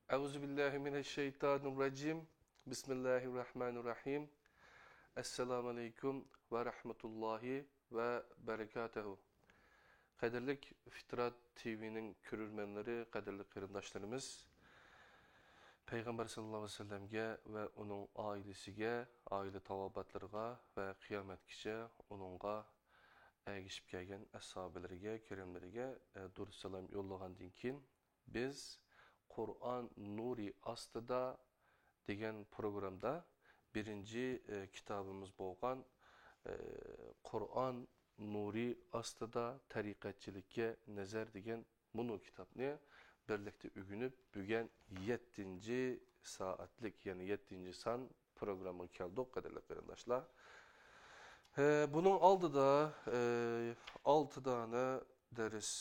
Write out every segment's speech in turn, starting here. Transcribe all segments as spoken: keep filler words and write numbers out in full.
أعوذ بالله من الشيطان الرجيم. بسم الله الرحمن الرحيم. السلام عليكم ورحمة الله وبركاته. قەدىرلىك فىترات تىۋىنىڭ كۆرۈرمەنلىرى، قەدىرلىك قېرىنداشلىرىمىز، پەيغەمبەر ساللاللاھۇ ئەلەيھى ۋەسەللەمگە ۋە ئۇنىڭ ئائىلىسىگە، ئائىلە تاۋابىئاتلىرىغا ۋە قىيامەتكىچە ئۇنىڭغا ئەگىشىپ كەلگەن ئەسھابىلىرىگە، كېرەملىرىگە، ئە، دۇرۇت سالام يوللىغاندىن كېيىن، بىز «قۇرئان نۇرى ئاستىدا» دېگەن پروگرامدا بىرىنچى، ئە، كىتابىمىز بولغان، ئە، «قۇرئان نۇرى ئاستىدا تەرىقەتچىلىككە نەزەر» دېگەن مۇنۇ كىتابنى بىرلىكتە ئۆگىنىپ، بۈگۈن يەتتىنچى سائەتلىك، يەنى يەتتىنچى سان پروگراممىغا كەلدۇق، قەدىرلىك قېرىنداشلار. ئە، بۇنىڭ ئالدىدا، ئە، ئالتە دانە دەرس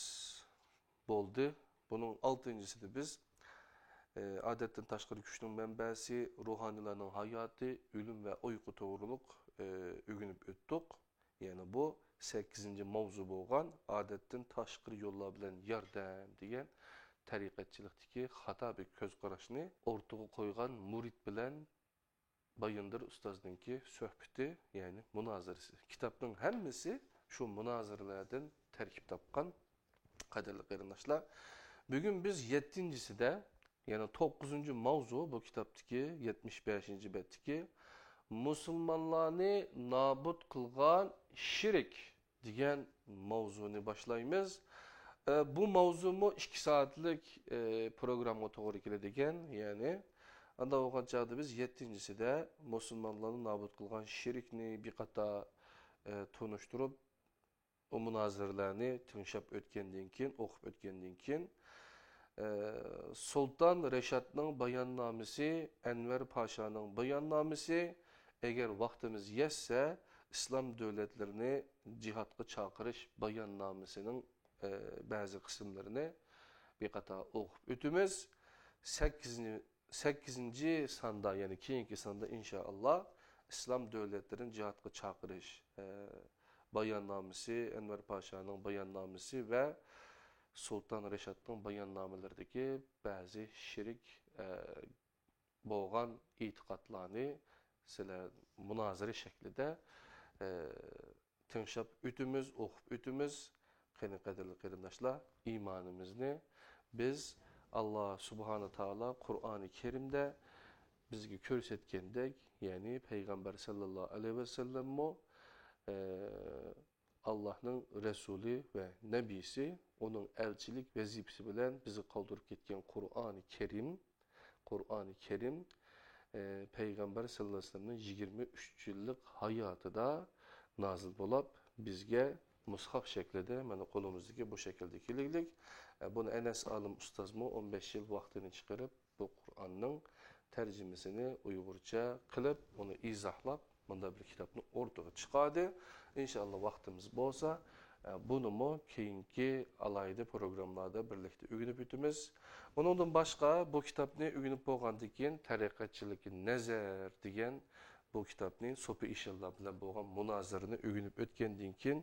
بولدى. بۇنىڭ ئالتىنچىسىدە بىز، ئە، ئادەتتىن تاشقىرى كۈچنىڭ مەنبەسى، روھانىيلارنىڭ ھاياتى، ئۆلۈم ۋە ئۇيقۇ توغرۇلۇق، ئە، ئۆگىنىپ ئۆتتۇق. يەنى بۇ سەككىزىنچى ماۋزۇ بولغان ئادەتتىن تاشقىرى يوللار بىلەن ياردەم دېگەن تەرىقەتچىلىكتىكى خاتا بىر كۆز قاراشنى ئوتتۇرىغا قويغان مۇرىت بىلەن بايىندىر ئۇستازنىڭكى سۆھبىتى، يەنى مۇنازىرىسى. كىتابنىڭ ھەممىسى شۇ مۇنازىرىلەردىن تەركىب تاپقان، قەدىرلىك قېرىنداشلار. بۈگۈن بىز يەتتىنچىسىدە، يەنى توققۇزىنچى ماۋزۇ، بۇ كىتابتىكى يەتمىش بەشىنچى بەتتىكى «مۇسۇلمانلارنى نابۇت قىلغان شىرك» دېگەن ماۋزۇنى باشلايمىز. ئە، بۇ ماۋزۇمۇ ئىككى سائەتلىك، ئە، پروگراممىغا توغرا كېلىدىكەن، يەنى ئاندا بولغان چاغدا بىز يەتتىنچىسىدە مۇسۇلمانلارنى نابۇت قىلغان شىركنى بىر قاتار، ئە، تونۇشتۇرۇپ، ئۇ مۇنازىرىلەرنى تىڭشاپ ئۆتكەندىن كېيىن، ئوقۇپ ئۆتكەندىن كېيىن، ئە، سۇلتان رەشادنىڭ باياننامىسى، ئەنۋەر پاشانىڭ باياننامىسى، ئەگەر ۋاقتىمىز يەتسە، ئىسلام دۆلەتلىرىنى جىھادقا چاقىرىش باياننامىسىنىڭ، ئە، بەزى قىسىملىرىنى بىر قاتار ئوقۇپ ئۆتىمىز. سەككىزىنچى، سەككىزىنچى ساندا، يەنى كېيىنكى ساندا ئىنشائاللا ئىسلام دۆلەتلىرىنى جىھادقا چاقىرىش، ئە، باياننامىسى، ئەنۋەر پاشانىڭ باياننامىسى ۋە سۇلتان رەشادنىڭ باياننامىلىرىدىكى بەزى شىرك، ئە، بولغان ئېتىقادلارنى سىلەر مۇنازىرە شەكلىدە، ئە، تىڭشاپ ئۆتىمىز، ئوقۇپ ئۆتىمىز. قېنى، قەدىرلىك قېرىنداشلار، ئىمانىمىزنى بىز، ئاللا سۇبھانە تائالا قۇرئانى كەرىمدە بىزگە كۆرسەتكەندەك، يەنى پەيغەمبەر ساللاللاھۇ ئەلەيھى ۋەسەللەممۇ، ئە، ئاللاھنىڭ رەسۇلى ۋە نەبىيسى، ئۇنىڭ ئەلچىلىك ۋەزىپىسى بىلەن بىزگە قالدۇرۇپ كەتكەن قۇرئانى كەرىم، قۇرئانى كەرىم، ئە، پەيغەمبەر ساللاللاھۇ ئەلەيھى ۋەسەللەمنىڭ يىگىرمە ئۈچ يىللىق ھاياتىدا نازىل بولاپ، بىزگە مۇسھاف شەكلىدە مانا قولىمىزدىكى بۇ شەكىلدە كېلىگلىك. ئە، بۇنى ئەنەس ئالىم ئۇستازمۇ ئون بەش يىل ۋاقتىنى چىقىرىپ، بۇ قۇرئاننىڭ تەرجىمىسىنى ئۇيغۇرچە قىلىپ، ئۇنى ئىزاھلاپ، مۇنداق بىر كىتابنى ئوتتۇرىغا چىقاردى. ئىنشائاللا، ۋاقتىمىز بولسا، ئە، بۇنىمۇ كېيىنكى ئالاھىدە پروگراممىلاردا بىرلىكتە ئۆگىنىپ ئۆتىمىز. ئۇنىڭدىن باشقا، بۇ كىتابنى ئۆگىنىپ بولغاندىن كېيىن، تەرىقەتچىلىككە نەزەر دېگەن بۇ كىتابنى سوپى ئىشانلار بىلەن بولغان مۇنازىرىنى ئۆگىنىپ ئۆتكەندىن كېيىن،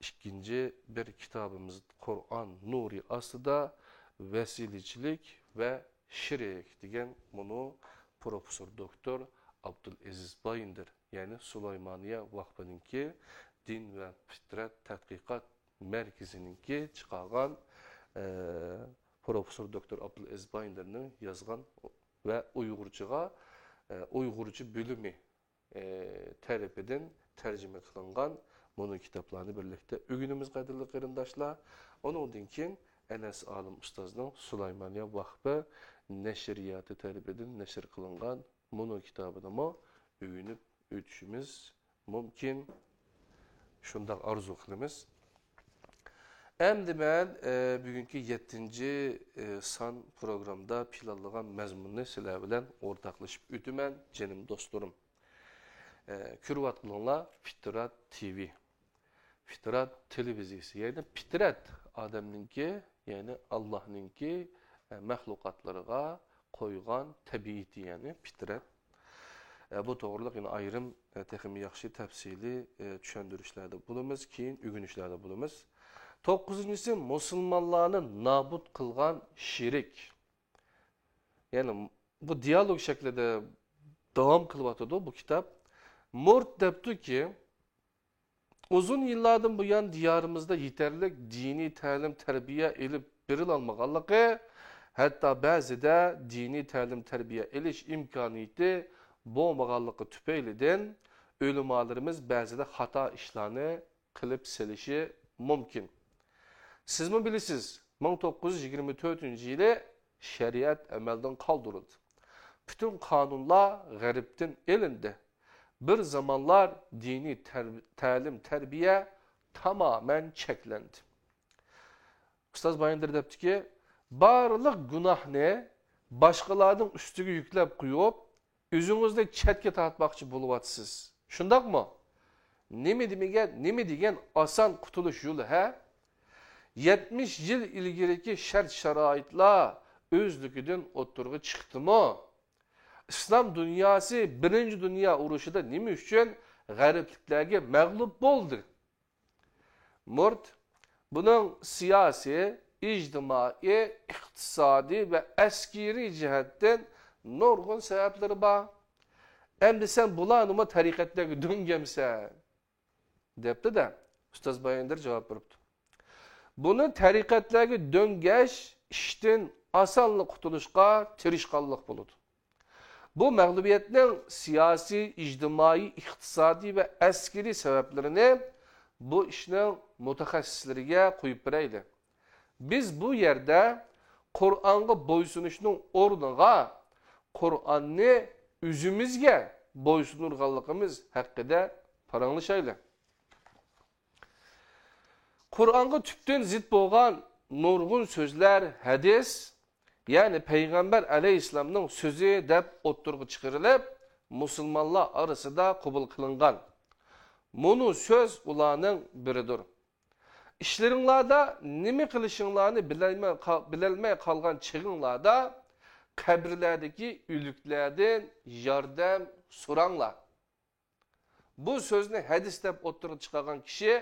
ئىككىنچى بىر كىتابىمىز قۇرئان نۇرى ئاستىدا ۋەسىلىچىلىك ۋە شىرك دېگەن مۇنۇ پروفېسسور دوكتور ئابدۇلئەزىز بايىندىر، يەنى سۇلايمانىيە ۋاقپىنىڭكى دىن ۋە پىترەت تەتقىقات مەركىزىنىڭكى چىقارغان، ئە، پروفېسسور دوكتور ئابدۇلئەزىز بايىندىرنىڭ يازغان ۋە ئۇيغۇرچىغا، ئە، ئۇيغۇرچە بۆلۈمى، ئە، تەرىپىدىن تەرجىمە قىلىنغان مۇنۇ كىتابلارنى بىرلىكتە ئۆگىنىمىز، قەدىرلىك قېرىنداشلار. ئۇنىڭدىن كېيىن ئەنەس ئالىم ئۇستازنىڭ سۇلايمانىيە ۋاقپى نەشرىياتى تەرىپىدىن نەشر قىلىنغان مۇنۇ كىتابىنىمۇ ئۆگىنىپ ئۆتۈشىمىز مۇمكىن. شۇنداق ئارزۇ قىلىمىز. ئەمدى مەن، ئە، بۈگۈنكى يەتتىنچى، ئە، سان پروگرامدا پىلانلىغان مەزمۇننى سىلەر بىلەن ئورتاقلىشىپ ئۆتىمەن، جېنىم دوستلىرىم. ئە، كۆرۈۋاتقىنىڭلار فىترات تىۋى. فىترات تېلېۋىزىيىسى، يەنى پىترەت ئادەمنىڭكى، يەنى ئاللاھنىڭكى، ئە، مەخلۇقاتلىرىغا قويغان تەبىئىتى، يەنى پىترەت. ئە، بۇ توغرىلىق يەنە ئايرىم، ئە، تېخىمۇ ياخشى تەپسىلىي، ئە، چۈشەندۈرۈشلەردە بولىمىز، كېيىن ئۆگىنىشلەردە بولىمىز. توققۇزىنچىسى، مۇسۇلمانلارنى نابۇت قىلغان شىرك. يەنى بۇ دىيالوگ شەكلىدە داۋام قىلىۋاتىدۇ بۇ كىتاب. مورت دەپتۇكى، ئۇزۇن يىللاردىن بۇيان دىيارىمىزدا يېتەرلىك دىنىي تەلىم-تەربىيە ئېلىپ بېرىلالمىغانلىقى، ھەتتا بەزىدە دىنىي تەلىم-تەربىيە ئېلىش ئىمكانىيىتى بولمىغانلىقى تۈپەيلىدىن، ئۆلىمالىرىمىز بەزىدە خاتا ئىشلارنى قىلىپ سېلىشى مۇمكىن. سىزمۇ بىلىسىز، مىڭ توققۇز يۈز يىگىرمە تۆتىنچى يىلى شەرىئەت ئەمەلدىن قالدۇرۇلدى. پۈتۈن قانۇنلار غەربتىن ئېلىندى. بىر زامانلار دىنىي تەر-، تەلىم-تەربىيە تامامەن چەكلەندى. ئۇستاز بايىندىر دەپتىكى، بارلىق گۇناھنى باشقىلارنىڭ ئۈستىگە يۈكلەپ قويۇپ، ئۆزىڭىزنى چەتكە تارتماقچى بولۇۋاتىسىز. شۇنداقمۇ؟ نېمە دېمىگەن، نېمە دېگەن ئاسان قۇتۇلۇش يولى، ھە؟ يەتمىش يىل ئىلگىرىكى شەرت-شارائىتلار ئۆزلۈكىدىن ئوتتۇرىغا چىقتىمۇ؟ ئىسلام دۇنياسى بىرىنچى دۇنيا ئۇرۇشىدا نېمە ئۈچۈن غەربلىكلەرگە مەغلۇپ بولدى؟ مورت بۇنىڭ سىياسىي، ئىجتىمائىي، ئىقتىسادىي ۋە ئەسكىرىي جەھەتتىن نۇرغۇن سەۋەبلىرى بار. ئەمدى سەن بۇلارنىمۇ تەرىقەتلەرگە دۆڭگەمسەن؟ دەپتۇ-دە، ئۇستاز بايىندىر جاۋاب بېرىپتۇ. بۇنى تەرىقەتلەرگە دۆڭگەش ئىشتىن ئاسانلا قۇتۇلۇشقا تىرىشقانلىق بولىدۇ. بۇ مەغلۇبىيەتنىڭ سىياسىي، ئىجتىمائىي، ئىقتىسادىي ۋە ئەسكىرىي سەۋەبلىرىنى بۇ ئىشنىڭ مۇتەخەسسىسلىرىگە قويۇپ بېرەيلى. بىز بۇ يەردە قۇرئانغا بويسۇنۇشنىڭ ئورنىغا قۇرئاننى ئۆزىمىزگە بويسۇندۇرغانلىقىمىز ھەققىدە پاراڭلىشايلى. قۇرئانغا تۈپتىن زىت بولغان نۇرغۇن سۆزلەر ھەدىس، يەنى پەيغەمبەر ئەلەيھىسسالامنىڭ سۆزى دەپ ئوتتۇرىغا چىقىرىلىپ، مۇسۇلمانلار ئارىسىدا قوبۇل قىلىنغان. مۇنۇ سۆز ئۇلارنىڭ بىرىدۇر. ئىشلىرىڭلاردا نېمە قىلىشىڭلارنى بىلەلمەي قا-، بىلەلمەي قالغان چېغىڭلاردا، قەبرىلەردىكى ئۆلۈكلەردىن ياردەم سوراڭلار. بۇ سۆزنى ھەدىس دەپ ئوتتۇرىغا چىقارغان كىشى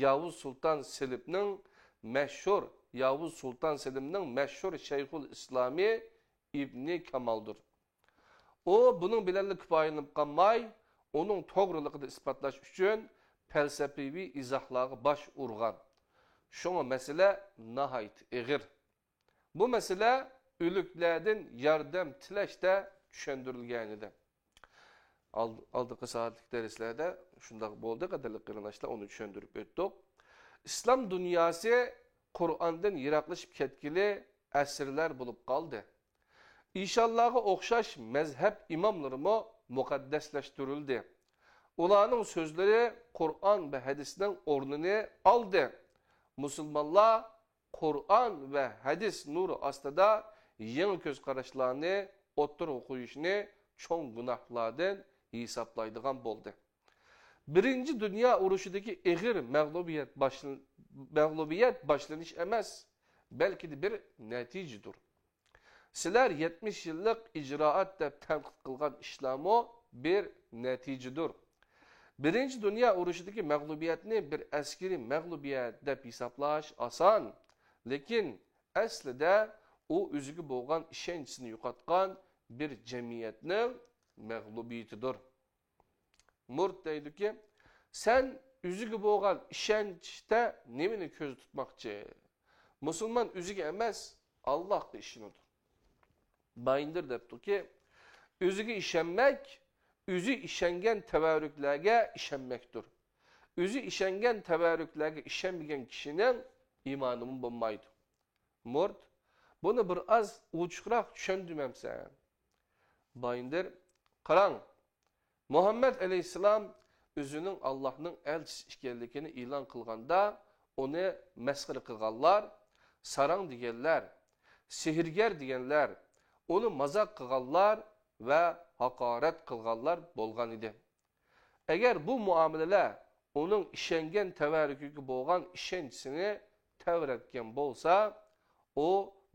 ياۋۇز سۇلتان سېلىمنىڭ مەشھۇر، ياۋۇز سۇلتان سېلىمنىڭ مەشھۇر شەيخۇل ئىسلامى ئىبنى كامالدۇر. ئۇ بۇنىڭ بىلەنلا كۇپايىلىنىپ قالماي، ئۇنىڭ توغرىلىقىنى ئىسپاتلاش ئۈچۈن پەلسەپىۋى ئىزاھلارغا باش ئۇرغان. شۇڭا مەسىلە ناھايىتى ئېغىر. بۇ مەسىلە ئۆلۈكلەردىن ياردەم تىلەشتە چۈشەندۈرۈلگەنىدى. ئال-، ئالدىنقى سائەتلىك دەرسلەردە شۇنداق بولدى، قەدىرلىك قېرىنداشلار، ئۇنى چۈشەندۈرۈپ ئۆتتۇق. ئىسلام دۇنياسى قۇرئاندىن يىراقلىشىپ كەتكىلى ئەسىرلەر بولۇپ قالدى. ئىشانلارغا ئوخشاش مەزھەپ ئىماملىرىمۇ مۇقەددەسلەشتۈرۈلدى. ئۇلارنىڭ سۆزلىرى قۇرئان ۋە ھەدىسنىڭ ئورنىنى ئالدى. مۇسۇلمانلار قۇرئان ۋە ھەدىس نۇرى ئاستىدا يېڭى كۆز قاراشلارنى ئوتتۇرىغا قويۇشنى چوڭ گۇناھلاردىن ھېسابلايدىغان بولدى. بىرىنچى دۇنيا ئۇرۇشىدىكى ئېغىر مەغلۇبىيەت باشل-، مەغلۇبىيەت باشلىنىش ئەمەس، بەلكى بىر نەتىجىدۇر. سىلەر يەتمىش يىللىق ئىجرائات دەپ تەنقىد قىلغان ئىشلارمۇ بىر نەتىجىدۇر. بىرىنچى دۇنيا ئۇرۇشىدىكى مەغلۇبىيەتنى بىر ئەسكىرىي مەغلۇبىيەت دەپ ھېسابلاش ئاسان، لېكىن ئەسلىدە ئۇ ئۆزىگە بولغان ئىشەنچىسىنى يوقاتقان بىر جەمئىيەتنىڭ مەغلۇبىيىتىدۇر. مورت دەيدۇكى، سەن ئۆزىگە بولغان ئىشەنچتە نېمىنى كۆزدە تۇتماقچى؟ مۇسۇلمان ئۆزىگە ئەمەس، ئاللاھقا ئىشىنىدۇ. بايىندىر دەپتۇكى، ئۆزىگە ئىشەنمەك، ئۆزى ئىشەنگەن تەۋەررۈكلەرگە ئىشەنمەكتۇر. ئۆزى ئىشەنگەن تەۋەررۈكلەرگە ئىشەنمىگەن كىشىنىڭ ئىمانىمۇ بولمايدۇ. مورت، بۇنى بىر ئاز ئوچۇقراق چۈشەندۈرمەمسەن؟ بايىندىر، قاراڭ، مۇھەممەد ئەلەيھىسسالام ئۆزىنىڭ ئاللاھنىڭ ئەلچىسى ئىكەنلىكىنى ئېلان قىلغاندا، ئۇنى مەسخىرە قىلغانلار، ساراڭ دېگەنلەر، سېھىرگەر دېگەنلەر، ئۇنى مازاق قىلغانلار ۋە ھاقارەت قىلغانلار بولغان ئىدى. ئەگەر بۇ مۇئامىلىلەر ئۇنىڭ ئىشەنگەن تەۋەررۈكىگە بولغان ئىشەنچىسىنى تەۋرەتكەن بولسا، ئۇ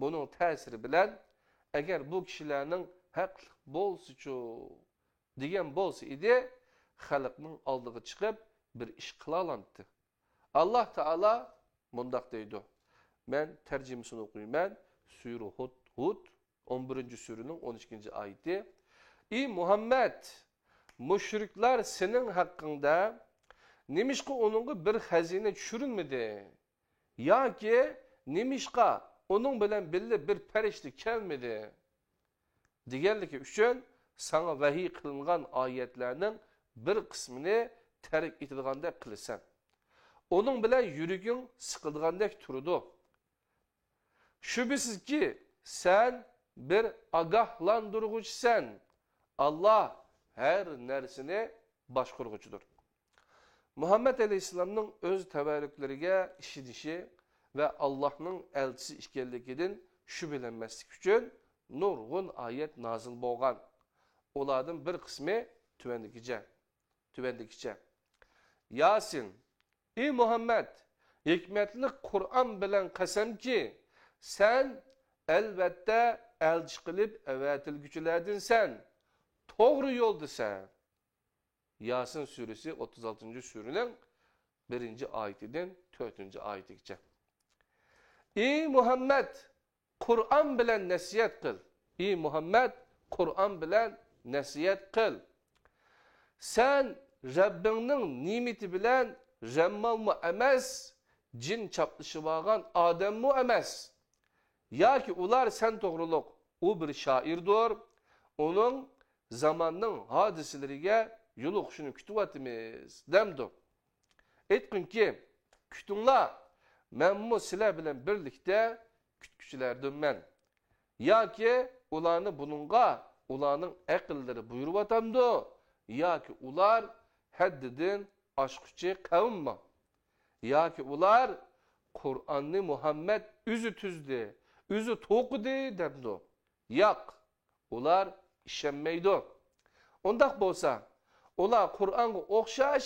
بۇنىڭ تەسىرى بىلەن، ئەگەر بۇ كىشىلەرنىڭ ھەقلىق بولسىچۇ دېگەن بولسا ئىدى، خەلقنىڭ ئالدىغا چىقىپ بىر ئىش قىلالامتى؟ ئاللاھ تائالا مۇنداق دەيدۇ، مەن تەرجىمىسىنى ئوقۇيمەن، سۈرە ھۇد، ھۇد، ئون بىرىنچى سۈرىنىڭ ئون ئىككىنچى ئايىتى. ئى مۇھەممەد، مۇشرىكلار سېنىڭ ھەققىڭدە نېمىشقا ئۇنىڭغا بىر خەزىنە چۈشۈرۈلمىدى؟ ياكى نېمىشقا ئۇنىڭ بىلەن بىللە بىر پەرىشتە كەلمىدى؟ دېگەنلىكى ئۈچۈن ساڭا ۋەھىي قىلىنغان ئايەتلەرنىڭ بىر قىسمىنى تەرك ئېتىدىغاندەك قىلىسەن. ئۇنىڭ بىلەن يۈرىكىڭ سىقىدىغاندەك تۇرىدۇ. شۈبھىسىزكى، سەن بىر ئاگاھلاندۇرغۇچىسەن. ئاللا ھەر نەرسىنى باشقۇرغۇچىدۇر. مۇھەممەد ئەلەيھىسسالامنىڭ ئۆز تەۋەلىكلىرىگە ئىشىنىشى ۋە ئاللاھنىڭ ئەلچىسى ئىكەنلىكىدىن شۈبھىلەنمەسلىك ئۈچۈن نۇرغۇن ئايەت نازىل بولغان. ئۇلاردىن بىر قىسمى تۆۋەندىكىچە، تۆۋەندىكىچە. ياسىن، ئى مۇھەممەد، ھېكمەتلىك قۇرئان بىلەن قەسەمكى، سەن ئەلۋەتتە ئەلچى قىلىپ ئەۋەتىلگۈچىلەردىنسەن، توغرا يولدىسەن. ياسىن سۈرىسى ئوتتۇز ئالتىنچى سۈرىنىڭ بىرىنچى ئايىتىدىن تۆتىنچى ئايىتىگىچە. ئى مۇھەممەد، قۇرئان بىلەن نەسىھەت قىل. ئى مۇھەممەد، قۇرئان بىلەن نەسىھەت قىل. سەن رەببىڭنىڭ نېمىتى بىلەن رەممالمۇ ئەمەس، جىن چاپلىشىۋالغان ئادەممۇ ئەمەس. ياكى ئۇلار سەن توغرۇلۇق، ئۇ بىر شائىردۇر، ئۇنىڭ زاماننىڭ ھادىسىلىرىگە يولۇقۇشىنى كۈتۈۋاتىمىز، دەمدۇ؟ ئېيتقىنكى، كۈتۈڭلار، مەنمۇ سىلەر بىلەن بىرلىكتە كۈتكۈچىلەردىنمەن. ياكى ئۇلارنى بۇنىڭغا ئۇلارنىڭ ئەقىللىرى بۇيرۇۋاتامدۇ؟ ياكى ئۇلار ھەددىدىن ئاشقۇچى قەۋممۇ؟ ياكى ئۇلار قۇرئاننى مۇھەممەد ئۆزى تۈزدى، ئۆزى توقۇدى دەمدۇ؟ ياق، ئۇلار ئىشەنمەيدۇ. ئۇنداق بولسا، ئۇلار قۇرئانغا ئوخشاش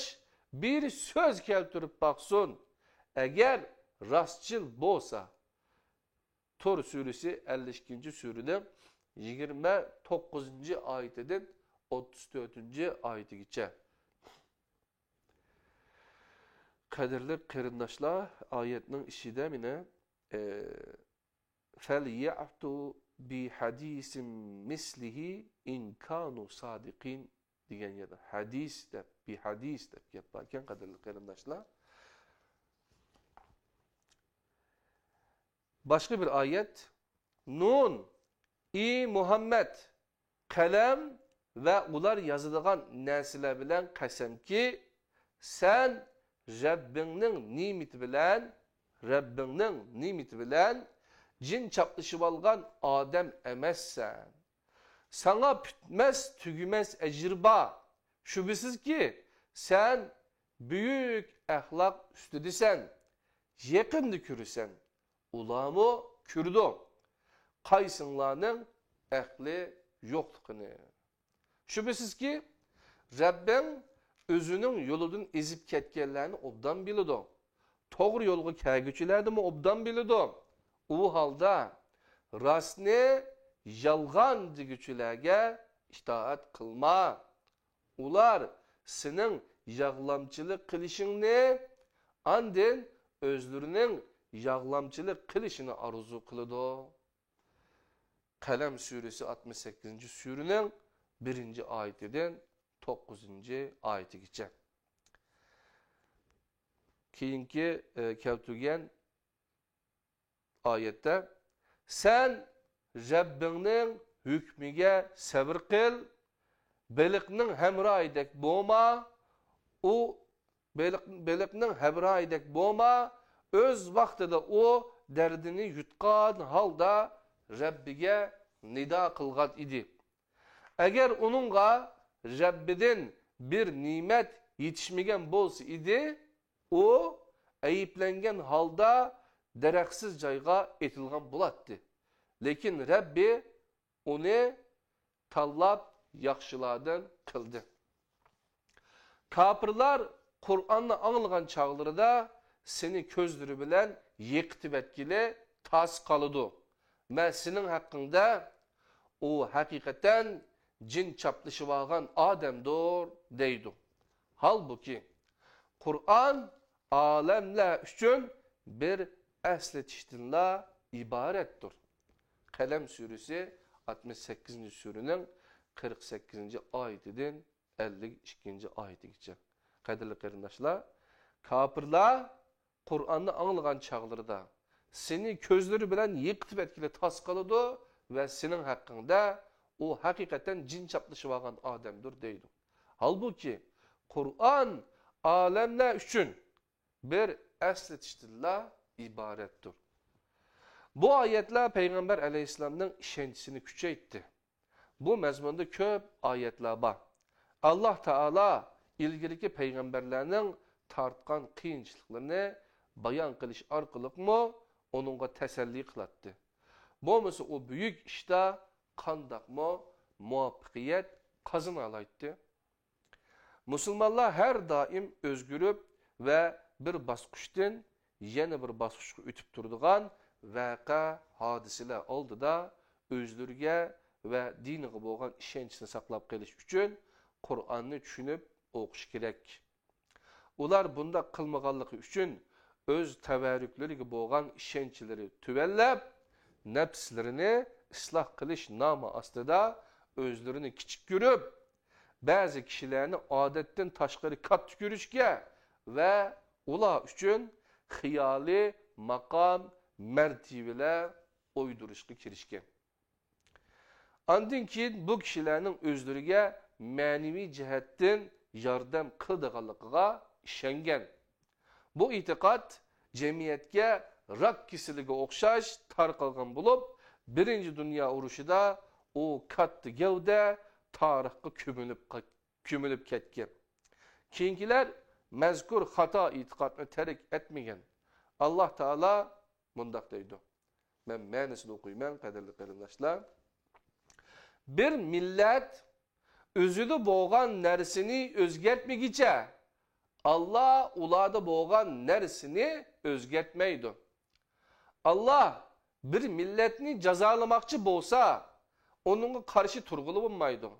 بىر سۆز كەلتۈرۈپ باقسۇن، ئەگەر راستچىل بولسا. تۇر سۈرىسى ئەللىك ئىككىنچى سۈرىنىڭ يىگىرمە توققۇزىنچى ئايىتىدىن ئوتتۇز تۆتىنچى ئايىتىگىچە. قەدىرلىك قېرىنداشلار، ئايەتنىڭ ئىچىدە مانا، ئە، فەليەتۇ بىھەدىسىم مىسلىھى ئىن كانۇ سادىقىن دېگەن يەردە ھەدىس دەپ، بىھەدىس دەپ گەپ باركەن، قەدىرلىك قېرىنداشلار. باشقا بىر ئايەت. نۇن، ئى مۇھەممەد، قەلەم ۋە ئۇلار يازىدىغان نەرسىلەر بىلەن قەسەمكى، سەن رەببىڭنىڭ نېمىتى بىلەن، رەببىڭنىڭ نېمىتى بىلەن جىن چاپلىشىۋالغان ئادەم ئەمەسسەن. ساڭا پۈتمەس، تۈگىمەس ئەجىر بار. شۈبھىسىزكى، سەن بۈيۈك ئەخلاق ئۈستىدىسەن، يېقىندا كۆرىسەن. ئۇلارمۇ كۆرىدۇ قايسىڭلارنىڭ ئەقلى يوقلۇقىنى. شۈبھىسىزكى، رەببىڭ ئۆزىنىڭ يولىدىن ئېزىپ كەتكەنلەرنى ئوبدان بىلىدۇ. توغرا يولغا كەلگۈچىلەرنىمۇ ئوبدان بىلىدۇ. ئۇ ھالدا راستنى يالغان دېگۈچىلەرگە ئىتائەت قىلما. ئۇلار سېنىڭ ياغلامچىلىق قىلىشىڭنى، ئاندىن ئۆزلىرىنىڭ ياغلامچىلىق قىلىشىنى ئارزۇ قىلىدۇ. قەلەم سۈرىسى ئاتمىش سەككىزىنچى سۈرىنىڭ بىرىنچى ئايىتىدىن توققۇزىنچى ئايىتىگىچە. كېيىنكى، ئە، كەلتۈرگەن ئايەتتە، سەن رەببىڭنىڭ ھۆكمىگە سەۋر قىل، بېلىقنىڭ ھەمراھىدەك بولما، ئۇ بېلىق، بېلىقنىڭ ھەمراھىدەك بولما، ئۆز ۋاقتىدا ئۇ دەردىنى يۇتقان ھالدا رەببىگە نىدا قىلغان ئىدى. ئەگەر ئۇنىڭغا رەببىدىن بىر نېمەت يېتىشمىگەن بولسا ئىدى، ئۇ ئەيىبلەنگەن ھالدا دەرەخسىز جايغا ئېتىلغان بولاتتى. لېكىن رەببى ئۇنى تاللاپ ياخشىلاردىن قىلدى. كاپىرلار قۇرئاننى ئاڭلىغان چاغلىرىدا سېنى كۆزلىرى بىلەن يىقىتىۋەتكىلى تاس قالىدۇ. مەن سېنىڭ ھەققىڭدە، ئۇ ھەقىقەتەن جىن چاپلىشىۋالغان ئادەمدۇر، دەيدۇ. ھالبۇكى، قۇرئان ئالەملەر ئۈچۈن بىر ئەسلىتىشتىنلا ئىبارەتتۇر. قەلەم سۈرىسى ئاتمىش سەككىزىنچى سۈرىنىڭ قىرىق سەككىزىنچى ئايىتىدىن ئەللىك ئىككىنچى ئايىتىگىچە. قەدىرلىك قېرىنداشلار، كاپىرلار قۇرئاننى ئاڭلىغان چاغلىرىدا، سېنى كۆزلىرى بىلەن يىقىتىپ ئەتكىلى تاس قالىدۇ ۋە سېنىڭ ھەققىڭدە ئۇ ھەقىقەتەن جىن چاپلىشىۋالغان ئادەمدۇر دەيدۇ. ھالبۇكى، قۇرئان ئالەملەر ئۈچۈن بىر ئەسلىتىشتىنلا ئىبارەتتۇر. بۇ ئايەتلەر پەيغەمبەر ئەلەيھىسسالامنىڭ ئىشەنچىسىنى كۈچەيتتى. بۇ مەزمۇندا كۆپ ئايەتلەر بار. ئاللاھ تائالا ئىلگىرىكى پەيغەمبەرلەرنىڭ تارتقان قىيىنچىلىقلىرىنى بايان قىلىش ئارقىلىقمۇ ئۇنىڭغا تەسەللى قىلاتتى. بولمىسا ئۇ بۈيۈك ئىشتا قانداقمۇ مۇۋەپپەقىيەت قازىنالايتتى؟ مۇسۇلمانلار ھەر دائىم ئۆزگىرىپ ۋە بىر باسقۇچتىن يەنە بىر باسقۇچقا ئۆتۈپ تۇرىدىغان ۋەقە، ھادىسىلەر ئالدىدا ئۆزلىرىگە ۋە دىنىغا بولغان ئىشەنچىنى ساقلاپ قېلىش ئۈچۈن قۇرئاننى چۈشىنىپ ئوقۇشى كېرەك. ئۇلار بۇنداق قىلمىغانلىقى ئۈچۈن ئۆز تەۋەررۈكلىرىگە بولغان ئىشەنچلىرى تۆۋەنلەپ، نەپسلىرىنى ئىسلاھ قىلىش نامى ئاستىدا ئۆزلىرىنى كىچىك كۆرۈپ، بەزى كىشىلەرنى ئادەتتىن تاشقىرى كاتتا كۆرۈشكە ۋە ئۇلار ئۈچۈن خىيالىي ماقام، مەرتىۋىلەر ئويدۇرۇشقا كىرىشكەن. ئاندىن كېيىن بۇ كىشىلەرنىڭ ئۆزلىرىگە مەنىۋى جەھەتتىن ياردەم قىلىدىغانلىقىغا ئىشەنگەن. بۇ ئېتىقاد جەمئىيەتكە راك كېسىلىگە ئوخشاش تارقالغان بولۇپ، بىرىنچى دۇنيا ئۇرۇشىدا ئۇ كاتتا گەۋدە تارىخقا كۆمۈلۈپ، كۆمۈلۈپ كەتكەن. كېيىنكىلەر مەزكۇر خاتا ئېتىقادنى تەرك ئەتمىگەن. ئاللاھ تائالا مۇنداق دەيدۇ. مەن مەنىسىنى ئوقۇيمەن، قەدىرلىك قېرىنداشلار. بىر مىللەت ئۆزىدە بولغان نەرسىنى ئۆزگەرتمىگۈچە، ئاللاھ ئۇلاردا بولغان نەرسىنى ئۆزگەرتمەيدۇ. ئاللاھ بىر مىللەتنى جازالىماقچى بولسا، ئۇنىڭغا قارشى تۇرغىلى بولمايدۇ.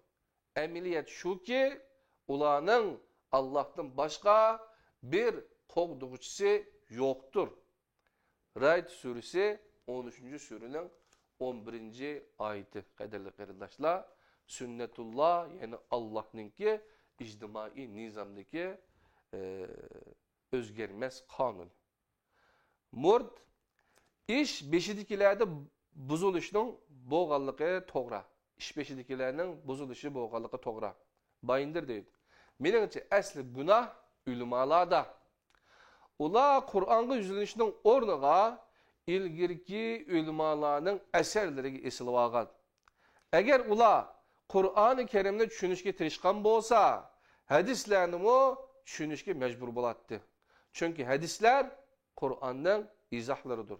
ئەمەلىيەت شۇكى، ئۇلارنىڭ ئاللاھتىن باشقا بىر قوغدىغۇچىسى يوقتۇر. رەئد سۈرىسى، ئون ئۈچىنچى سۈرىنىڭ ئون بىرىنچى ئايىتى، قەدىرلىك قېرىنداشلار. سۈننەتۇللا، يەنى ئاللاھنىڭكى ئىجتىمائىي نىزامدىكى، ئى، ئۆزگەرمەس قانۇن. مۇرد، ئىش بېشىدىكىلەردە بۇزۇلۇشنىڭ بولغانلىقى توغرا. ئىش بېشىدىكىلەرنىڭ بۇزۇلۇشى بولغانلىقى توغرا. بايىندىر دەيدۇ. مېنىڭچە، ئەسلى گۇناھ ئۆلىمالاردا. ئۇلار قۇرئانغا يۈزلىنىشنىڭ ئورنىغا ئىلگىرىكى ئۆلىمالارنىڭ ئەسەرلىرىگە ئېسىلىۋالغان. ئەگەر ئۇلار قۇرئانى كەرىمنى چۈشىنىشكە تىرىشقان بولسا، ھەدىسلەرنىمۇ چۈشىنىشكە مەجبۇر بولاتتى. چۈنكى ھەدىسلەر قۇرئاننىڭ ئىزاھلىرىدۇر.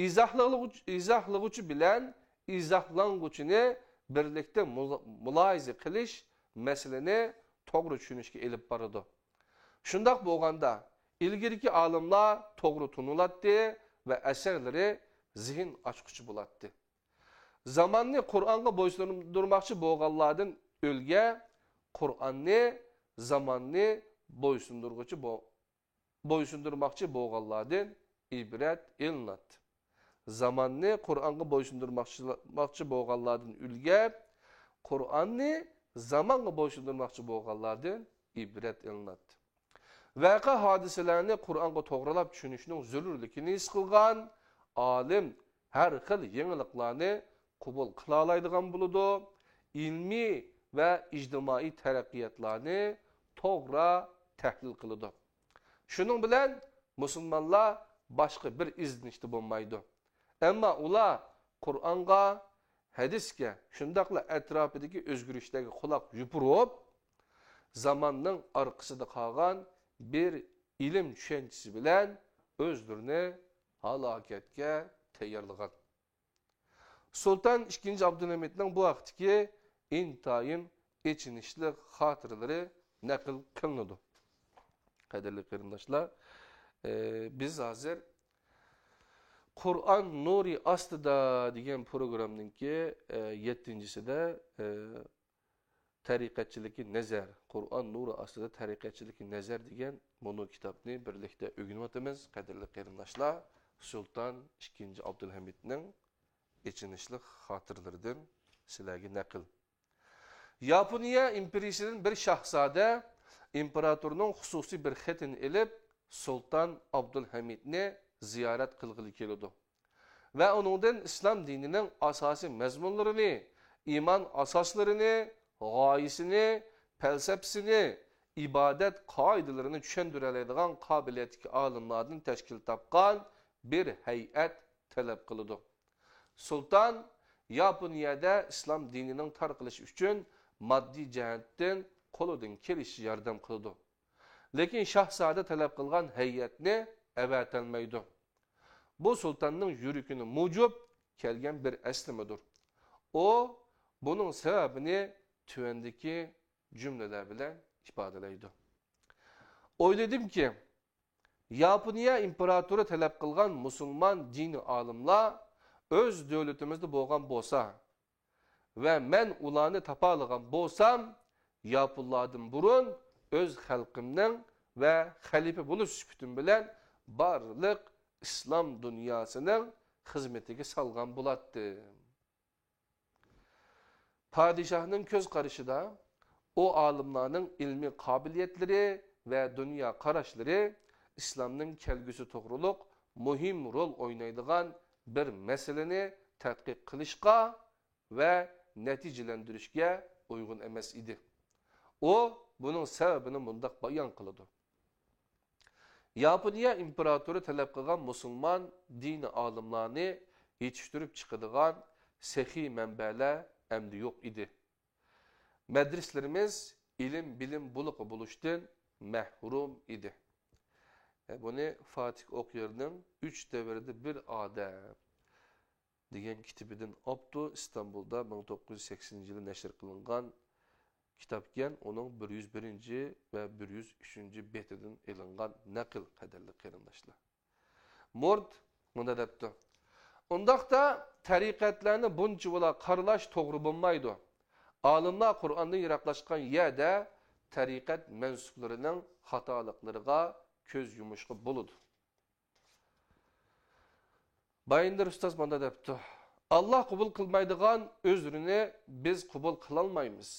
ئىزاھلىغۇچ-، ئىزاھلىغۇچى بىلەن ئىزاھلانغۇچىنى بىرلىكتە مۇلا-، مۇلاھىزە قىلىش مەسىلىنى توغرا چۈشىنىشكە ئېلىپ بارىدۇ. شۇنداق بولغاندا، ئىلگىرىكى ئالىملار توغرا تونۇلاتتى ۋە ئەسەرلىرى زېھىن ئاچقۇچى بولاتتى. زاماننى قۇرئانغا بويسۇندۇرماقچى بولغانلاردىن ئۆلگە، قۇرئاننى زاماننى بويسۇندۇرغۇچى بو-، بويسۇندۇرماقچى بولغانلاردىن ئىبرەت ئېلىناتتى. زاماننى قۇرئانغا بويسۇندۇرماقچى، ماقچى بولغانلاردىن ئۆلگە، قۇرئاننى زامانغا بويسۇندۇرماقچى بولغانلاردىن ئىبرەت ئېلىناتتى. ۋەقە ھادىسىلەرنى قۇرئانغا توغرىلاپ چۈشىنىشنىڭ زۆرۈرلۈكىنى ھېس قىلغان ئالىم ھەر خىل يېڭىلىقلارنى قوبۇل قىلالايدىغان بولىدۇ، ئىلمىي ۋە ئىجتىمائىي تەرەققىياتلارنى توغرا تەھلىل قىلىدۇ. شۇنىڭ بىلەن مۇسۇلمانلار باشقا بىر ئىزدىنىشتە بولمايدۇ. ئەمما ئۇلار قۇرئانغا، ھەدىسكە، شۇنداقلا ئەتراپىدىكى ئۆزگىرىشلەرگە قۇلاق يوپۇرۇپ، زاماننىڭ ئارقىسىدا قالغان بىر ئىلىم چۈشەنچىسى بىلەن ئۆزلىرىنى ھالاكەتكە تەييارلىغان. سۇلتان ئىككىنچى ئابدۇلھەمىدنىڭ بۇ ھەقتىكى ئىنتايىن ئېچىنىشلىق خاتىرىلىرى نەقىل قىلىنىدۇ. قەدىرلىك قېرىنداشلار، ئى، بىز ھازىر «قۇرئان نۇرى ئاستىدا» دېگەن پروگرامنىڭكى، ئى، يەتتىنچىسىدە، ئى، «تەرىقەتچىلىكى نەزەر»، «قۇرئان نۇرى ئاستىدا تەرىقەتچىلىكى نەزەر» دېگەن مۇنۇ كىتابنى بىرلىكتە ئۆگىنىۋاتىمىز، قەدىرلىك قېرىنداشلار. سۇلتان ئىككىنچى ئابدۇلھەمىدنىڭ ئېچىنىشلىق خاتىرىلىرىدىن سىلەرگە نەقىل. ياپونىيە ئىمپېرىيىسىدىن بىر شاھزادە ئىمپېراتورنىڭ خۇسۇسىي بىر خېتىنى ئېلىپ، سۇلتان ئابدۇلھەمىدنى زىيارەت قىلغىلى كېلىدۇ ۋە ئۇنىڭدىن ئىسلام دىنىنىڭ ئاساسىي مەزمۇنلىرىنى، ئىمان ئاساسلىرىنى، غايىسىنى، پەلسەپىسىنى، ئىبادەت قائىدىلىرىنى چۈشەندۈرەلەيدىغان قابىلىيەتتىكى ئالىملاردىن تەشكىل تاپقان بىر ھەيئەت تەلەپ قىلىدۇ. سۇلتان ياپونىيەدە ئىسلام دىنىنىڭ تارقىلىشى ئۈچۈن ماددىي جەھەتتىن قولىدىن كېلىشىچە ياردەم قىلىدۇ. لېكىن شاھزادە تەلەپ قىلغان ھەيئەتنى ئەۋەتەلمەيدۇ. بۇ سۇلتاننىڭ يۈرىكىنى مۇجۇپ كەلگەن بىر ئەسلىمىدۇر. ئۇ بۇنىڭ سەۋەبىنى تۆۋەندىكى جۈملىلەر بىلەن ئىپادىلەيدۇ. ئويلىدىمكى، ياپونىيە ئىمپېراتورى تەلەپ قىلغان مۇسۇلمان دىنىي ئالىملار ئۆز دۆلىتىمىزدە بولغان بولسا ۋە مەن ئۇلارنى تاپالىغان بولسام، ياپونلاردىن بۇرۇن ئۆز خەلقىمنىڭ ۋە خەلىپە بولۇش سۈپىتىم بىلەن بارلىق ئىسلام دۇنياسىنىڭ خىزمىتىگە سالغان بولاتتىم. پادىشاھنىڭ كۆز قارىشىدا، ئۇ ئالىملارنىڭ ئىلمىي قابىلىيەتلىرى ۋە دۇنيا قاراشلىرى ئىسلامنىڭ كەلگۈسى توغرۇلۇق مۇھىم رول ئوينايدىغان بىر مەسىلىنى تەتقىق قىلىشقا ۋە نەتىجىلەندۈرۈشكە ئۇيغۇن ئەمەس ئىدى. ئۇ بۇنىڭ سەۋەبىنى مۇنداق بايان قىلىدۇ. ياپونىيە ئىمپېراتورى تەلەپ قىلغان مۇسۇلمان دىنىي ئالىملارنى يېتىشتۈرۈپ چىقىدىغان سېخىي مەنبەلەر ئەمدى يوق ئىدى. مەدرىسىلىرىمىز ئىلىم-بىلىم بۇلىقى بولۇشتىن مەھرۇم ئىدى. بۇنى فاتىھ ئوقيېرنىڭ ئۈچ دەۋردە بىر ئادەم دېگەن كىتىپىدىن ئاپتۇ. ئىستانبۇلدا مىڭ توققۇز يۈز سەكسىنىنچى يىلى نەشر قىلىنغان كىتابكەن، ئۇنىڭ بىر يۈز بىرىنچى ۋە بىر يۈز ئۈچىنچى بېتىدىن ئېلىنغان نەقىل، قەدىرلىك قېرىنداشلار. مورد مۇنداق دەپتۇ: «ئۇنداقتا تەرىقەتلەرنى بۇنچىۋالا قارىلاش توغرا بولمايدۇ. ئالىملار قۇرئاندىن يىراقلاشقان يەردە تەرىقەت مەنسۇپلىرىنىڭ خاتالىقلىرىغا كۆز يۇمۇشقا بولىدۇ.» بايىندىر ئۇستاز مۇنداق دەپتۇ: «ئاللا قوبۇل قىلمايدىغان ئۆزرىنى بىز قوبۇل قىلالمايمىز.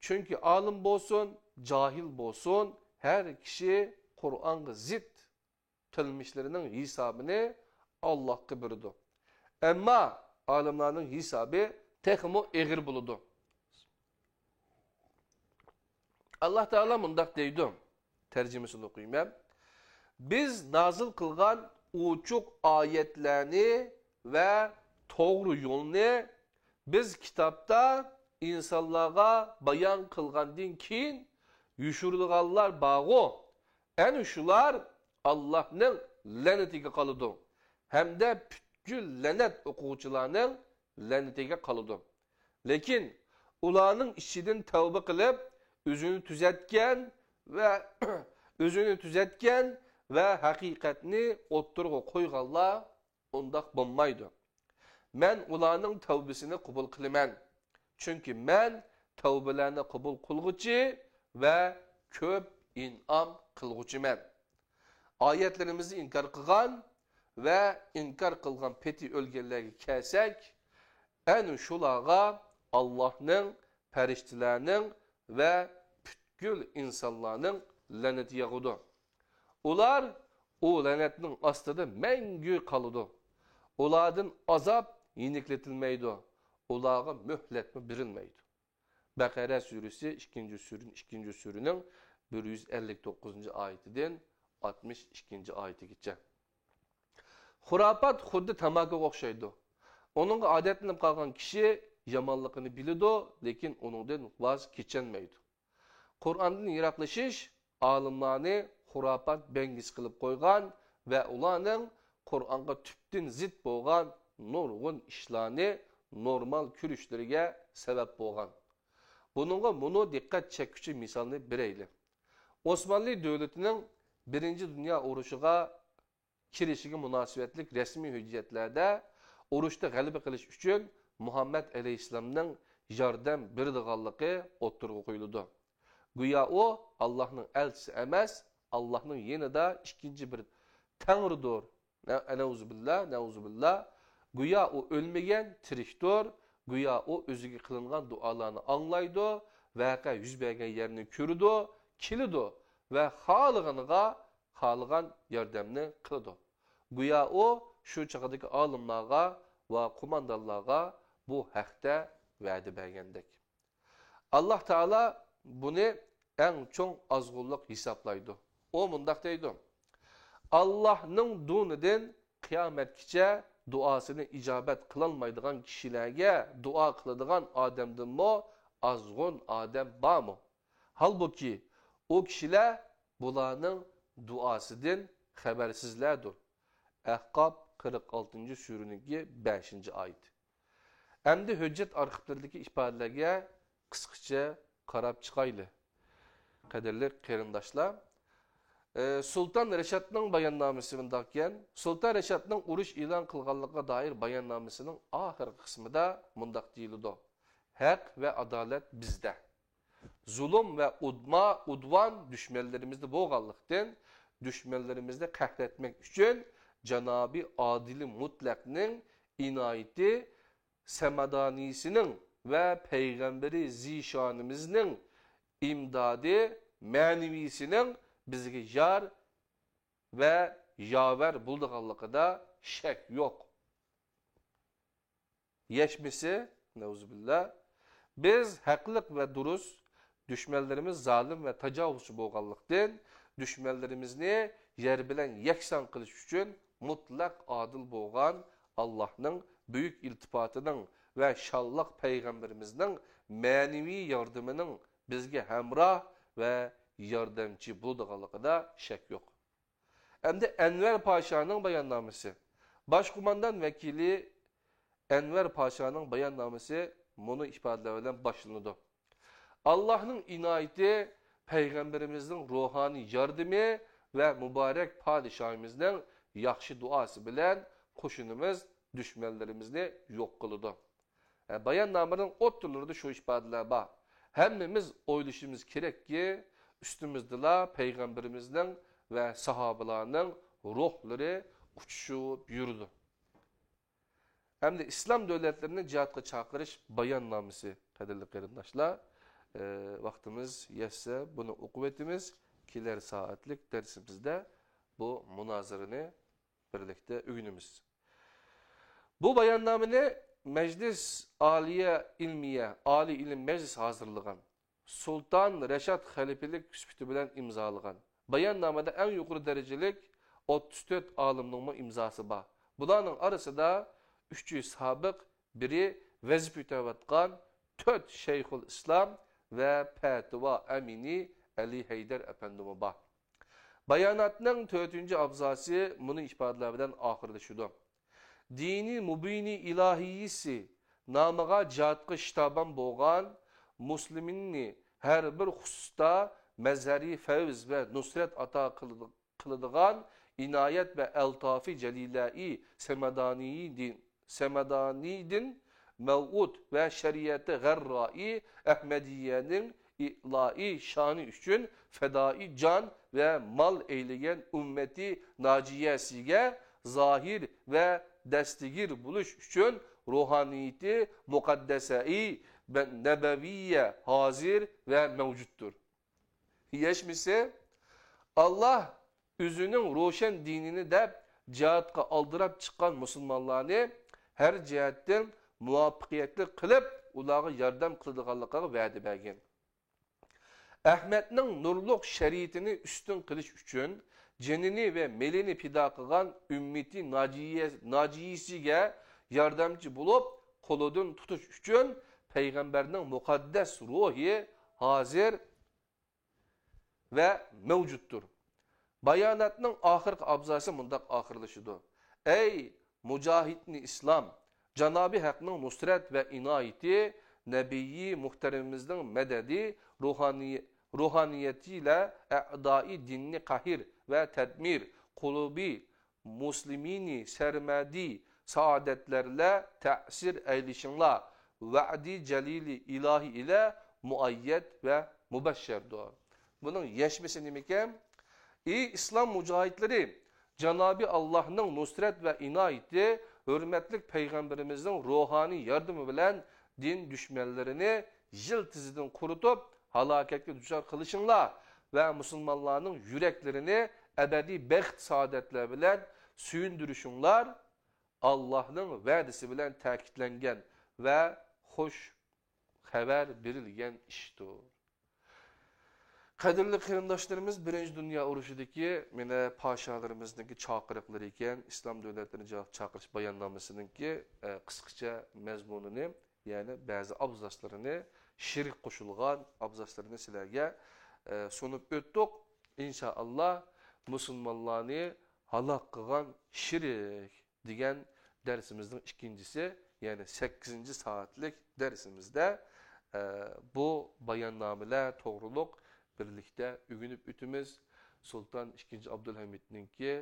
چۈنكى ئالىم بولسۇن، جاھىل بولسۇن، ھەر كىشى قۇرئانغا زىت قىلمىشلىرىنىڭ ھېسابىنى ئاللاھقا بېرىدۇ. ئەمما ئالىملارنىڭ ھېسابى تېخىمۇ ئېغىر بولىدۇ.» ئاللا تائالا مۇنداق دەيدۇ، تەرجىمىسىنى ئوقۇيمەن: «بىز نازىل قىلغان ئوچۇق ئايەتلەرنى ۋە توغرا يولنى بىز كىتابتا ئىنسانلارغا بايان قىلغاندىن كېيىن يوشۇرىدىغانلار بارغۇ، ئەنە شۇلار ئاللاھنىڭ لەنىتىگە قالىدۇ ھەمدە پۈتكۈل لەنەت ئوقۇغۇچىلارنىڭ لەنىتىگە قالىدۇ. لېكىن ئۇلارنىڭ ئىچىدىن تەۋبە قىلىپ، ئۆزىنى تۈزەتكەن ۋە ئۆزىنى تۈزەتكەن ۋە ھەقىقەتنى ئوتتۇرىغا قويغانلار ئۇنداق بولمايدۇ. مەن ئۇلارنىڭ تەۋبىسىنى قوبۇل قىلىمەن. چۈنكى مەن تەۋبىلەرنى قوبۇل قىلغۇچى ۋە كۆپ ئىنئام قىلغۇچىمەن.» ئايەتلىرىمىزنى ئىنكار قىلغان ۋە ئىنكار قىلغان پېتى ئۆلگەنلەرگە كەلسەك، ئەنە شۇلارغا ئاللاھنىڭ، پەرىشتىلەرنىڭ ۋە پۈتكۈل ئىنسانلارنىڭ لەنىتى ياغىدۇ. ئۇلار ئۇ لەنەتنىڭ ئاستىدا مەڭگۈ قالىدۇ. ئۇلاردىن ئازاب يېنىكلىتىلمەيدۇ، ئۇلارغا مۆھلەتمۇ بېرىلمەيدۇ. بەقەرە سۈرىسى، ئىككىنچى سۈرە، ئىككىنچى سۈرىنىڭ بىر يۈز ئەللىك توققۇزىنچى ئايىتىدىن ئاتمىش ئىككىنچى ئايىتىگىچە. خۇراپات خۇددى تاماكىغا ئوخشايدۇ. ئۇنىڭغا ئادەتلىنىپ قالغان كىشى يامانلىقىنى بىلىدۇ، لېكىن ئۇنىڭدىن ۋاز كېچەلمەيدۇ. قۇرئاندىن يىراقلىشىش ئالىملارنى خۇراپات بەڭگىسى قىلىپ قويغان ۋە ئۇلارنىڭ قۇرئانغا تۈپتىن زىت بولغان نۇرغۇن ئىشلارنى نورمال كۆرۈشلىرىگە سەۋەب بولغان. بۇنىڭغا مۇنۇ دىققەت چەككۈچى مىسالنى بېرەيلى. ئوسمانلى دۆلىتىنىڭ بىرىنچى دۇنيا ئۇرۇشىغا كىرىشىگە مۇناسىۋەتلىك رەسمىي ھۆججەتلەردە ئۇرۇشتا غەلىبە قىلىش ئۈچۈن مۇھەممەد ئەلەيھىسسالامنىڭ ياردەم بېرىدىغانلىقى ئوتتۇرىغا قويۇلىدۇ. گويا ئۇ ئاللاھنىڭ ئەلچىسى ئەمەس، ئاللاھنىڭ يېنىدا ئىككىنچى بىر تەڭرىدۇر. نە-، نەئۇزۇبىللا، نەئۇزۇبىللا، گويا ئۇ ئۆلمىگەن، تىرىكتۇر. گويا ئۇ ئۆزىگە قىلىنغان دۇئالارنى ئاڭلايدۇ، ۋەقە يۈز بەرگەن يەرنى كۆرىدۇ، كېلىدۇ ۋە خالىغىنىغا خالىغان ياردەمنى قىلىدۇ. گويا ئۇ شۇ چاغدىكى ئالىملارغا ۋە قوماندانلارغا بۇ ھەقتە ۋەدە بەرگەندەك. ئاللاھ تائالا بۇنى ئەڭ چوڭ ئازغۇنلۇق ھېسابلايدۇ. ئۇ مۇنداق دەيدۇ: «ئاللاھنىڭ دۇنىدىن قىيامەتكىچە دۇئاسىنى ئىجابەت قىلالمايدىغان كىشىلەرگە دۇئا قىلىدىغان ئادەمدىنمۇ ئازغۇن ئادەم بارمۇ؟ ھالبۇكى، ئۇ كىشىلەر بۇلارنىڭ دۇئاسىدىن خەۋەرسىزلەردۇر.» ئەھقاپ قىرىق ئالتىنچى سۈرىنىڭكى بەشىنچى ئايىتى. ئەمدى ھۆججەت ئارخىپلىرىدىكى ئىپادىلەرگە قىسقىچە قاراپ چىقايلى. قەدىرلىك قېرىنداشلار، ئى، سۇلتان رەشادنىڭ باياننامىسى مۇنداق ئىكەن. سۇلتان رەشادنىڭ ئۇرۇش ئېلان قىلغانلىقىغا دائىر باياننامىسىنىڭ ئاخىرقى قىسمىدا مۇنداق دېيىلىدۇ: «ھەق ۋە ئادالەت بىزدە. زۇلۇم ۋە ئۇدما-، ئۇدۋان دۈشمەنلىرىمىزدە بولغانلىقتىن، دۈشمەنلىرىمىزنى قەھرەتمەك ئۈچۈن جانابى ئادىلى مۇتلەقنىڭ ئىنايىتى سەمەدانىسىنىڭ ۋە پەيغەمبىرى زىشانىمىزنىڭ ئىمدادى مەنىۋىسىنىڭ بىزگە يار ۋە ياۋەر بولىدىغانلىقىدا شەك يوق.» يەشمىسى، نەئۇزۇبىللا، بىز ھەقلىق ۋە دۇرۇس، دۈشمەنلىرىمىز زالىم ۋە تاجاۋۇزچى بولغانلىقتىن، دۈشمەنلىرىمىزنى يەر بىلەن يەكسان قىلىش ئۈچۈن مۇتلەق ئادىل بولغان ئاللاھنىڭ بۈيۈك ئىلتىپاتىنىڭ ۋە شانلىق پەيغەمبىرىمىزنىڭ مەنىۋى ياردىمىنىڭ بىزگە ھەمراھ ۋە ياردەمچى بولىدىغانلىقىدا شەك يوق. ئەمدى ئەنۋەر پاشانىڭ باياننامىسى. باش قوماندان ۋەكىلى ئەنۋەر پاشانىڭ باياننامىسى مۇنۇ ئىپادىلەر بىلەن باشلىنىدۇ: «ئاللاھنىڭ ئىنايىتى، پەيغەمبىرىمىزنىڭ روھانىي ياردىمى ۋە مۇبارەك پادىشاھىمىزنىڭ ياخشى دۇئاسى بىلەن قوشۇنىمىز دۈشمەنلىرىمىزنى يوق قىلىدۇ.» ھە، باياننامىنىڭ ئوتتۇرىلىرىدا شۇ ئىپادىلەر بار. ھەممىمىز ئويلىشىمىز كېرەككى، ئۈستىمىزدىلا پەيغەمبىرىمىزنىڭ ۋە ساھابىلارنىڭ روھلىرى ئۇچۇشۇپ يۈرىدۇ. ئەمدى ئىسلام دۆلەتلىرىنى جىھادقا چاقىرىش باياننامىسى، قەدىرلىك قېرىنداشلار. ئى، ۋاقتىمىز يەتسە، بۇنى ئوقۇۋېتىمىز. كېلەر سائەتلىك دەرسىمىزدە بۇ مۇنازىرىنى بىرلىكتە ئۆگىنىمىز. بۇ باياننامىنى مەجلىس ئالىيە ئىلمىيە، ئالىي ئىلىم مەجلىسى ھازىرلىغان. سۇلتان رەشاد خەلىپىلىك سۈپىتى بىلەن ئىمزالىغان. باياننامىدە ئەڭ يۇقىرى دەرىجىلىك ئوتتۇز تۆت ئالىمنىڭمۇ ئىمزاسى بار. بۇلارنىڭ ئارىسىدا ئۈچى سابىق، بىرى ۋەزىپە ئۆتەۋاتقان تۆت شەيخۇل ئىسلام ۋە پەتىۋا ئەمىنى ئەلى ھەيدەر ئەپەندىمۇ بار. باياناتنىڭ تۆتىنچى ئابزاسى مۇنۇ ئىپادىلەر بىلەن ئاخىرلىشىدۇ: «دىنى مۇبىنى ئىلاھىيسى نامىغا جىھادقا شىتابان بولغان مۇسلىمىننى ھەر بىر خۇسۇستا مەزھەرىي فەۋز ۋە نۇسرەت ئاتا قىلىدۇ، قىلىدىغان ئىنايەت ۋە ئەلتافى جەلىلەئى سەمەدانىدىن، سەمەدانىدىن مەۋئۇد ۋە شەرىئەتى غەررائى ئەھمەدىيەنىڭ ئىلائى شانى ئۈچۈن فەدائىي جان ۋە مال ئەيلىگەن ئۈممىتى ناجىيەسىگە زاھىر ۋە دەستىگىر بولۇش ئۈچۈن روھانىيىتى مۇقەددەسەئى نەبەۋىيە ھازىر ۋە مەۋجۇتتۇر.» يەشمىسى، ئاللاھ ئۆزىنىڭ روشەن دىنىنى دەپ جىھادقا ئالدىراپ چىققان مۇسۇلمانلارنى ھەر جەھەتتىن مۇۋەپپەقىيەتلىك قىلىپ، ئۇلارغا ياردەم قىلىدىغانلىقىغا ۋەدە بەرگەن. ئەھمەدنىڭ نۇرلۇق شەرىئىتىنى ئۈستۈن قىلىش ئۈچۈن جېنىنى ۋە مېلىنى پىدا قىلغان ئۈممىتى ناجىيە-، ناجىيىسىگە ياردەمچى بولۇپ، قولىدىن تۇتۇش ئۈچۈن پەيغەمبەرنىڭ مۇقەددەس روھى ھازىر ۋە مەۋجۇتتۇر. باياناتنىڭ ئاخىرقى ئابزاسى مۇنداق ئاخىرلىشىدۇ: «ئەي مۇجاھىدنى ئىسلام، جانابى ھەقنىڭ نۇسرەت ۋە ئىنايىتى، نەبىيى مۇھتەرىمىمىزنىڭ مەدەدى، روھانىي-، روھانىيىتى ئىلە ئەئدائى دىننى قەھر ۋە تەدمىر، قۇلۇبى مۇسلىمىنى سەرمەدى سائادەتلەرلە تەسىر ئەيلىشىڭلار، ۋەئدى جەلىلى ئىلاھى ئىلە مۇئەييەد ۋە مۇبەششەردۇر.» بۇنىڭ يەشمىسى نېمىكەن؟ ئى ئىسلام مۇجاھىدلىرى، جانابى ئاللاھنىڭ نۇسرەت ۋە ئىنايىتى ھۆرمەتلىك پەيغەمبىرىمىزنىڭ روھانىي ياردىمى بىلەن دىن دۈشمەنلىرىنى يىلتىزىدىن قۇرۇتۇپ، ھالاكەتكە دۇچار قىلىشىڭلار ۋە مۇسۇلمانلارنىڭ يۈرەكلىرىنى ئەبەدىي بەخت-سائادەتلەر بىلەن سۆيۈندۈرۈشۈڭلار ئاللاھنىڭ ۋەدىسى بىلەن تەكىتلەنگەن ۋە خۇش خەۋەر بېرىلگەن ئىشتۇر. قەدىرلىك قېرىنداشلىرىمىز، بىرىنچى دۇنيا ئۇرۇشىدىكى مانا پاشالىرىمىزنىڭكى چاقىرىقلىرى ئىكەن، ئىسلام دۆلەتلىرىنى چا-، چاقىرىش باياننامىسىنىڭكى، ئە، قىسقىچە مەزمۇنىنى، يەنى بەزى ئابزاسلىرىنى، شېرىك قوشۇلغان ئابزاسلىرىنى سىلەرگە، ئە، سۇنۇپ ئۆتتۇق. ئىنشائاللا، مۇسۇلمانلارنى ھالاك قىلغان شېرىك دېگەن دەرسىمىزنىڭ ئىككىنچىسى، يەنى سەككىزىنچى سائەتلىك دەرسىمىزدە، ئە، بۇ باياننامىلەر توغرۇلۇق بىرلىكتە ئۆگىنىپ ئۆتىمىز. سۇلتان ئىككىنچى ئابدۇلھەمىدنىڭكى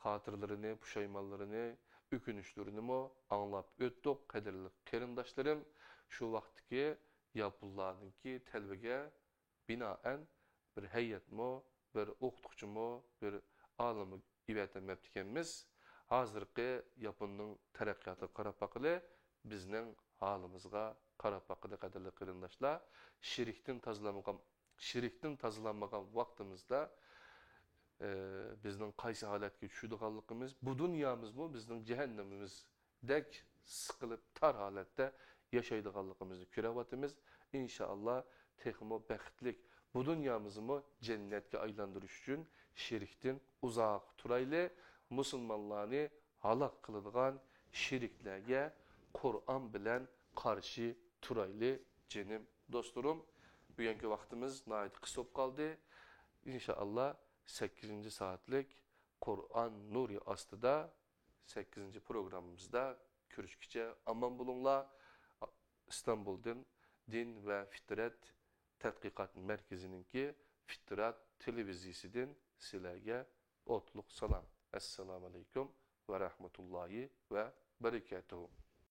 خاتىرىلىرىنى، پۇشايمانلىرىنى، ئۆكۈنۈشلىرىنىمۇ ئاڭلاپ ئۆتتۇق، قەدىرلىك قېرىنداشلىرىم. شۇ ۋاقىتتىكى ياپونلارنىڭكى تەلۋىگە بىنائەن، بىر ھەيئەتمۇ، بىر ئوقۇتقۇچىمۇ، بىر ئالىممۇ ئېۋەتەلمەپتىكەنمىز. ھازىرقى ياپوننىڭ تەرەققىياتىغا قاراپ باقىلى، بىزنىڭ ھالىمىزغا قاراپ باقىلى، قەدىرلىك قېرىنداشلار. شېرىكتىن تازىلانمىغان، شېرىكتىن تازىلانمىغان ۋاقتىمىزدا، ئى، بىزنىڭ قايسى ھالەتكە چۈشىدىغانلىقىمىز، بۇ دۇنيامىزمۇ بىزنىڭ جەھەننىمىمىز دەك سىقىلىپ، تار ھالەتتە ياشايدىغانلىقىمىزنى كۆرۈۋاتىمىز. ئىنشائاللا، تېخىمۇ بەختلىك، بۇ دۇنيامىزمۇ جەننەتكە ئايلاندۇرۇش ئۈچۈن شېرىكتىن ئۇزاق تۇرايلى. مۇسۇلمانلارنى ھالاك قىلىدىغان شېرىكلەرگە قۇرئان بىلەن قارشى تۇرايلى، جېنىم دوستلىرىم. بۈگۈنكى ۋاقتىمىز ناھايىتى قىس بولۇپ قالدى. ئىنشائاللا، سەككىزىنچى سائەتلىك قۇرئان نۇرى ئاستىدا سەككىزىنچى پروگراممىمىزدا كۆرۈشكىچە ئامان بولۇڭلار. ئىستانبۇلدىن دىن ۋە فىترەت تەتقىقات مەركىزىنىڭكى فىترەت تېلېۋىزىيىسىدىن سىلەرگە ئوتلۇق سالام. ئەسسالامۇئەلەيكۇم ۋە رەھمەتۇللاھى ۋە بەرىكاتۇھۇ.